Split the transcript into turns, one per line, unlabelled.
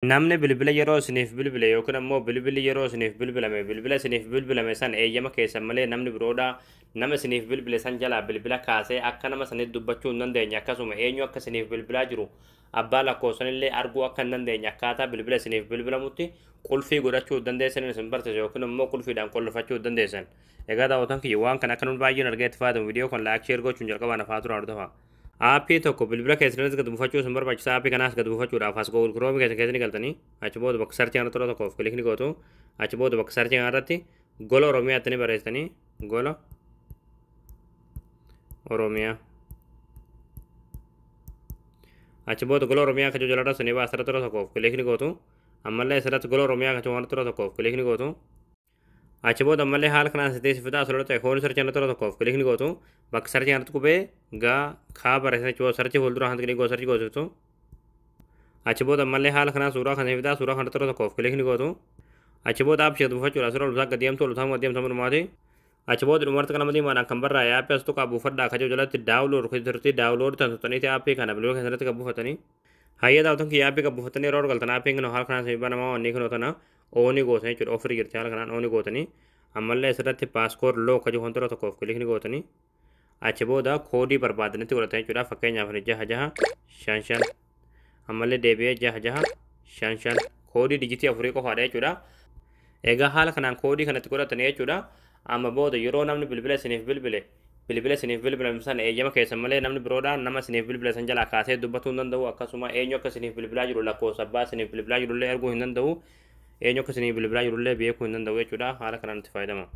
Namni bilbila yeroo isiniif bilbile yookiin ammoo bilbilli yeroo isiniif bilbilame bilbila isiniif bilbilame san eeyyama keessan malee namni biroodhaa nama isiniif bilbile san jalaa bilbila kaasee akka nama sanitti dubbachuu hin dandeenye, akkasuma eenyu akka isiniif bilbilaa jiru abbaa lakkoofsanillee arguu akka hin dandeenye akkaataa bilbila isiniif bilbilamutti qulfii godhachuu dandeessan isin barsiisa yookiin immoo qulfiidhaan qollofachuu dandeessan. Egaa daawwatan kiyya, waan kana akka nuti baay'een argee itti fayyadamu viidiyoo kan like, share gochuun jalqabaa nafaa tura hordofa. Aappii tokko bilbila keessanitti gad buufachuu isin barbaachisa. Aappii kanaas gad buufachuudhaaf as Google Chrome keessa keessanii galtanii achi booda bakka search kanatti yeroo tokkoof click ni gootu. Achi booda bakka search kanarratti Gola Oromiyaatti ni barreessitanii, Gola Oromiyaa. Achi booda Gola Oromiyaa kan jalarra sanii baasa irratti yeroo tokkoof click ni gootu. Ammallee asirratti Gola Oromiyaa kan yeroo tokkoof click ni gootu. Achi booda ammallee haala kanaan sitti si fidaa asirratti ikoonii search kanatti yeroo tokkoof click ni gootu. Bakka search kanatti qubee gaa kaa barreessan achi booda search fuuldura kanatti click gootu, search goosiftu. Achi booda ammallee haala kanaan suuraa kana fidaa suuraa kanatti yeroo tokkoof click ni gootu. Achi booda aappii gad buufachuudha asirra ol gad deemtu, ol gad deemtu dhumaati. Achi booda dhumarratti qalama diimaadhaan kan barraa'e aappii as tuqaa buufadhaa akka jiru jalatti download kan jirti, download tan tuqxaniiti aappii kana bilbila keessatti kan buufatanii. Hayyee daawwatan kiyya, aappii kan buufatanii yeroo galtan aappiin kun haala kanaan isin banamaa wanni kun tana on gootan jechuudha, ofirri jirti, haala kanaan on gootanii ammallee asirratti passcode lock kan jiru wantoota tokkoof click ni gootanii achi booda koodii barbaadanitti godhatan jechuudha. Fakkeenyaaf 6655, ammallee deebi'ee 6655, koodii dijitii afurii qofaadha jechuudha. Egaa haala kanaan koodii kanatti godhatanii jechuudha. Amma booda yeroo namni bilbila isiniif bilbile bilbila isiniif bilbilame sana eeyyama keessan malee namni biroodhaan nama isiniif bilbile san jalaa kaasee dubbatuu hin danda'u. Akkasuma eenyu akka isiniif bilbilaa jiru lakkoofsa abbaa isiniif bilbilaa jirullee arguu hin danda'u. Eenyu akka isiniif bilbilaa jirullee beekuu hin danda'u jechuudha. Haala kanaan itti fayyadama.